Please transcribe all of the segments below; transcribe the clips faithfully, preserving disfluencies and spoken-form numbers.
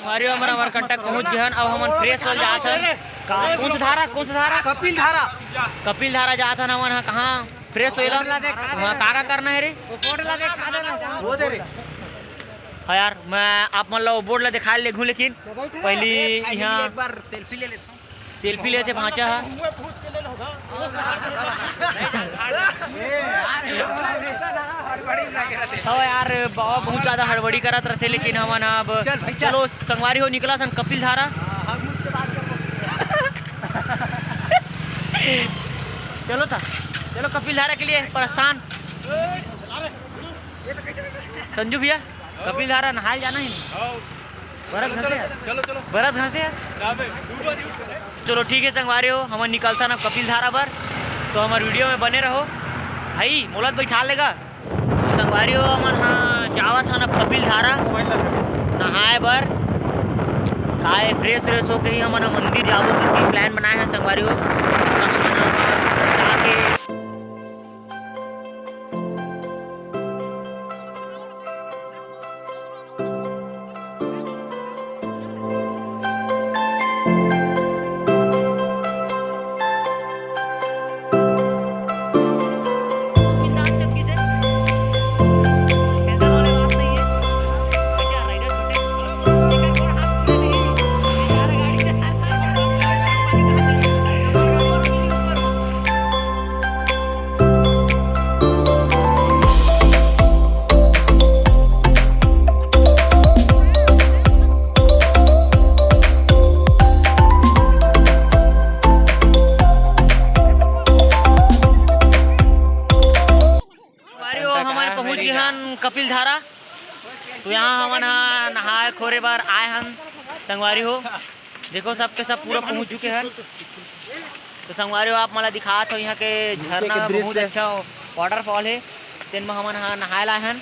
अरे हमर, हमर कंटक पहुंच गए हन। अब हमन फ्रेश हो जात हन। का, कौन सा धारा, कौन सा धारा? कपिल धारा। कपिल धारा जात हन हमन। हाँ, कहाँ फ्रेश होइला? वहाँ का का करना है रे? वो दे रे। हाँ यार, मैं आप मन ला वो बोर्ड ला दिखा लेगू, लेकिन पहली यहाँ एक बार सेल्फी ले लेता हूँ। सेल्फी लेते भांचा हा। हाँ यार, बाबा बहुत ज्यादा हड़बड़ी करत रहते, लेकिन हमन अब चल भाई, चल। चलो संगवारी हो, निकला सन कपिल धारा। चलो था, चलो कपिल धारा के लिए प्रस्थान। संजू भैया, कपिल धारा नहाए जाना ही नहीं। बरस घसे है। चलो, चलो। बरस घसे है। चलो, ठीक है संगवारी हो, हमन निकलथन अब कपिल धारा बर, तो हमर वीडियो में बने रहो। भाई, मोला तो बैठा लेगा। संगवारी हो, हमन हाँ जावत हन अब कपिल धारा नहाए बर। काय फ्रेश व्रेश होके ही हमन ह मंदिर जाबो करके प्लान बनाए हन संगवारी हो। तो हमन ह जाके संगवारी हो, हमन पहुंच गए हन कपिल धारा। तो यहाँ हमन ह नहाए खोरे बर आए हन संगवारी हो। देखो, सबके सब पूरा पहुंच चुके हन। तो संगवारी हो, आप मन ला दिखात हो यहाँ के झरना, बहुत अच्छा वाटरफॉल है, तेन म हमन ह नहाए ला आए हन।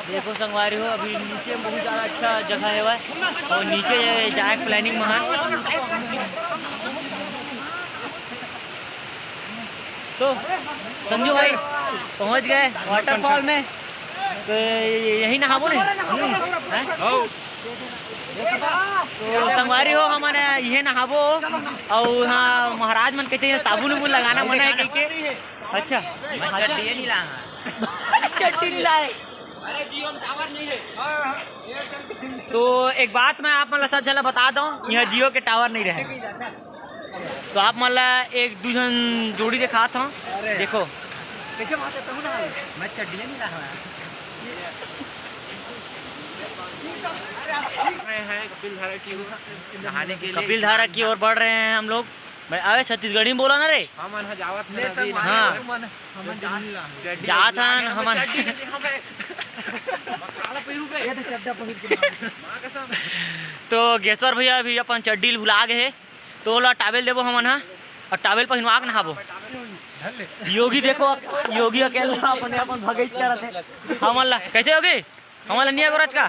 देखो संगवारी हो, अभी नीचे में बहुत ज्यादा अच्छा जगह है भाई, और नीचे जाए के प्लानिंग में हन। तो संजू भाई पहुंच गए वाटरफॉल में, तो यही नहाबो नहीं? हैं? तो संगवारी हो, हमन इहे नहाबो। अउ हाँ, महाराज मन कहते हैं साबुन उबुन लगाना मना है कहिके। अच्छा, मैं चड्डी नहीं लाया। चड्डी नहीं लाए। तो एक बात मैं आप मन ला सब झन ला बता दूं, यहाँ जियो के टावर नहीं रहे। तो आप मन ला एक दू झन जोड़ी दिखात हूँ। अरे। देखो। कैसे बात है, तू ना? मैं चड्डी नहीं लाया। रहे हैं कपिल धारा की ओर नहाने के लिए। कपिल धारा की ओर बढ़ रहे हैं हम लोग। मैं, अबे छत्तीसगढ़ी में बोला ना रे। हमन ह जावत हन अभी। हाँ। जात हन हमन। ये तो चड्डा पहिर के मार। तो गेश्वर भैया अभी अपन चड्डी भुला गए हे, तो ओला टावेल देबो हमन ह, और टावेल पहिनवा के नहाबो। योगी देखो, योगी अकेला अपने अपन भगई करत हे। हमन ला कैसे योगी? हमन ला निया गोरच का?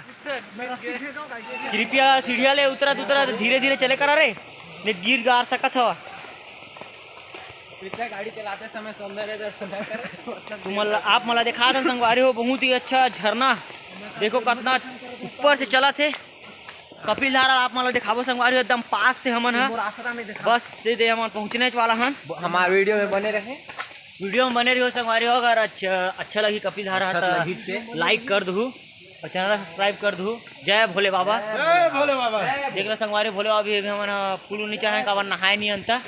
कृपया सीढ़िया ले उतरत उतरत धीरे धीरे चले करा रे, नहीं गिर गार सकत हवा। कृपया गाड़ी चलाते समय सौंदर्य दर्शन न करें। तुम मला, आप मला दिखा दन संगवारी हो, बहुत ही अच्छा झरना। देखो कितना ऊपर से चलत हे। कपिल धारा आप मन ला दिखाबो संगवारी हो, एकदम पास से हमन ह। मोर आसरा में दिखा। बस सीधे हमन पहुँचने वाला हन। हमारे वीडियो में बने रहे। वीडियो में बने रहियो संगवारी हो, अगर अच्छा, अच्छा लगी कपिल धारा अच्छा त लगी चे। लाइक कर दहू और चैनल सब्सक्राइब कर दहू। जय भोले बाबा। जय भोले बाबा। देख लो संगवारी, भोले बाबा भी अभी हमन ह फूल उल नहीं चढ़ाए, काबर नहाए नहीं अंता।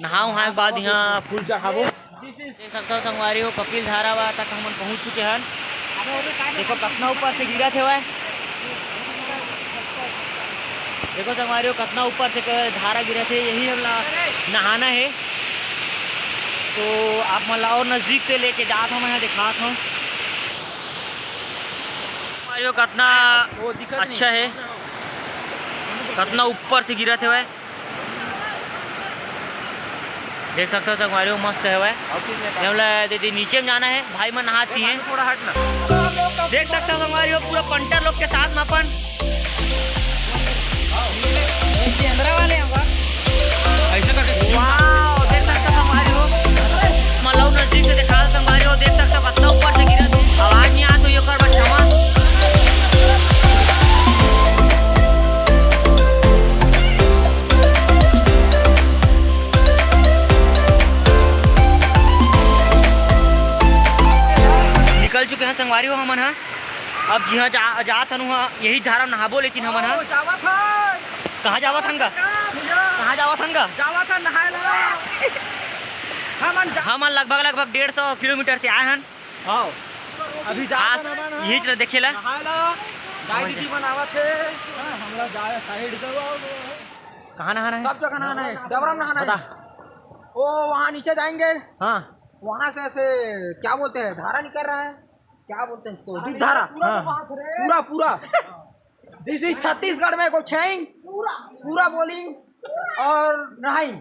नहा उहाए के बाद यहाँ फूल चढ़ाबो। देख सकथव संगवारी हो, कपिल धारा वा तक हमन पहुँच चुके हन। देखो कतना ऊपर से गिरत हेवय। देखो संगवारी हो, कतना ऊपर से क-, धारा गिरत हे, यही हमला नहाना हे। तो आप मन ला और नजदीक से लेके जात हव, मैं दिखात हव। संगवारी हो, कतना वो दिखत नहीं। अच्छा हे, कतना ऊपर से गिरत हेवय। देख सकथव संगवारी हो, मस्त हवय। ये वाला दीदी नीचे में जाना है, भाई मन नहाती हैं। थोड़ा हट ना। देख सकथव संगवारी हो, पूरा पंटर लोग के साथ में अपन। कैमरा वाले हैं। ऐसे करके वाओ, देख सकथव संगवारी हो, मतलब नजदीक से दिखा संगवारी हो, देख सकथव कितना ऊपर से गिरा। आवाज नहीं आती, ये कर बस क्षमा। चुके हैं संगवारी हो हमन ह। अब जिहाँ जा, जात हन उहाँ यही धारा नहाबो, लेकिन हमन ह ओ, जावत हन। कहाँ जावत हन गा? का भैया? कहाँ जावत हन गा? जावत हन नहाए ला। हमन जा- हमन लगभग, लगभग डेढ़ सौ किलोमीटर से आए हन। हाँ, अभी जात खास हन हमन ह। यही चीज देखे ला। नहाए ला। दाई दीदी बनावत हे। हाँ, हमला जाए साइड से। कहाँ नहाना है? सब जगह नहाना है। डबरा में नहाना है। बता। ओ, वहाँ नीचे जाएंगे। हाँ। वहाँ से ऐसे क्या बोलते हैं, धारा निकल रहा है, क्या बोलते हैं इसको, दूध धारा। हाँ। पूरा, पूरा। This is छत्तीसगढ़ में गोछेइंग, पूरा बोलिंग और नहाइंग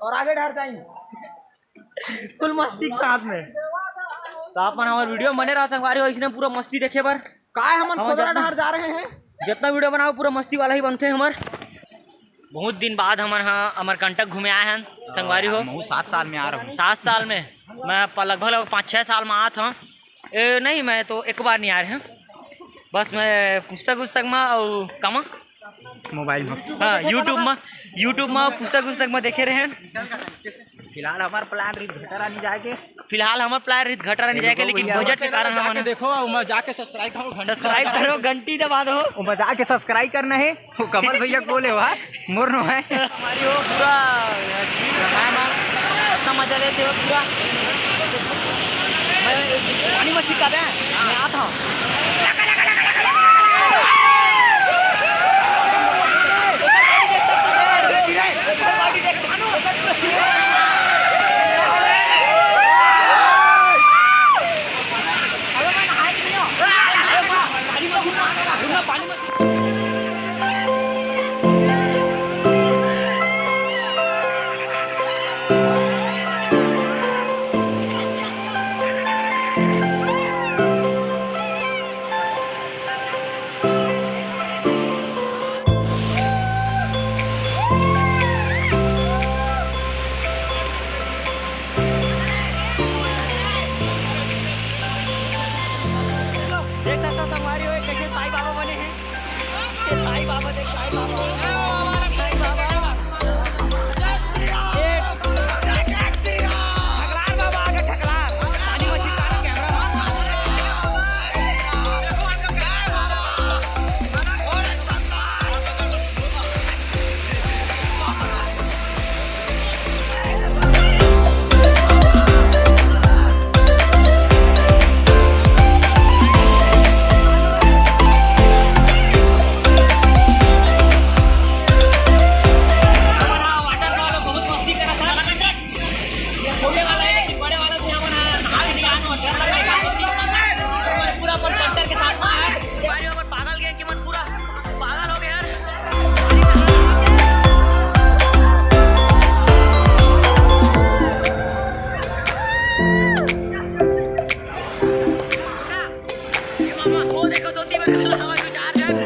और आगे डहर जाइंग। फुल मस्ती के साथ में। तो आप मन हमारे वीडियो में बने रहो संगवारी हो, इसने पूरा मस्ती देखे बर। काय हमन हम खोदरा जितना डहर जा रहे हैं। जितना वीडियो बनाओ पूरा मस्ती वाला ही बनते हमार। बहुत दिन बाद हमन ह अमरकंटक घूमे आए हन संगवारी हो। हम सात साल में आ रहा हूँ। सात साल में मैं प-, लगभग, लगभग पाँच छः साल में आत हूँ। ए, नहीं, मैं तो एक बार नहीं आ रहे हैं। बस मैं पुस्तक उस्तक में और कमा मोबाइल में। हाँ, YouTube में, YouTube में पुस्तक उस्तक में देखे रहे हैं। फिलहाल हमार प्लान रित घटारानी जाके। फिलल हमर प्लान रित घटारानी जाके, लेकिन भैया बजट के कारण हम जाके ना देखो, ओमा जाके सब्सक्राइब करो, घंटी सब्सक्राइब करो, घंटी दबा दो। ओमा जाके सब्सक्राइब करना है। वो कमल भैया के बोले हुआ, मोर नो है। हमारी हो पूरा, मैं, मैं इतना मजा लेते हो पूरा। मैं पानी मत छिड़का दे, मैं आता हूँ। देख सकता हो संगवारी हो, कैसे साईं बाबा बने हैं। ये साईं बाबा देख, साईं बाबा। साईं बाबा। ये ठकलार बाबा आ गए, ठकलार। पानी मछली तारा कैमरा। पूरा अपन पार्टनर के साथ में है। भाई, हमर पागल गैंग के मन पूरा पागल हो गए यार। ये मामा, वो देखो, दो तीन बार खड़ा हुआ, दो चार जन।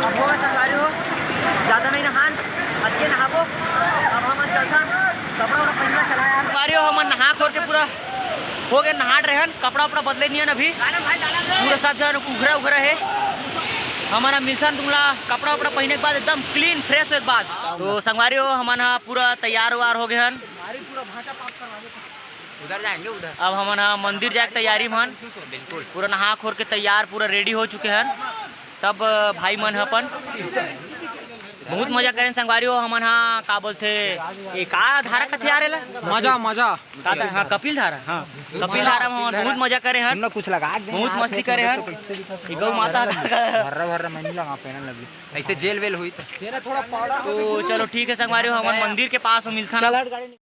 अब हो गए संगवारी हो, ज़्यादा नहीं नहान, अतके नहाबो। अब हमन चलथन, कपड़ा उपड़ा पहनना चला यार। संगवारी हो, हमन नहा खोर के पूरा हो गए, नहाट रहन, कपड़ा उपड़ा बदले नहीं हन अभी, पूरा सब जन उघरा उघरा है। हमारा मिलथन तुमला कपड़ा उपड़ा पहने के बाद एकदम क्लीन फ्रेश होए के बाद। तो संगवारी हो, हमन ह पूरा तैयार उयार हो गए हन। उधर जाएंगे, उधर। अब हमन ह मंदिर जाए के तैयारी में हन। बिल्कुल। पूरा नहा खोर के तैयार, पूरा रेडी हो चुके हन। सब भाई मन ह अपन बहुत मजा करेन संगवारी हो। हमन ह का बोलथे, ये का धारा कथे यार एला? मजा, मजा। का धा-, हाँ, कपिल धारा। हाँ। कपिल धारा में हमन बहुत मजा करे हन। सुन ना, कुछ लगा दे बहुत यार, मस्ती करे हन। ये गौ माता। भर्रा भर्रा मैं नहीं लगा, पहनन लगी। ऐसे जेल वेल हुई तो। तेरा थोड़ा पाड़ा तो चलो ठीक है संगवारी हो, हमन मंदिर के पास में मिलथन।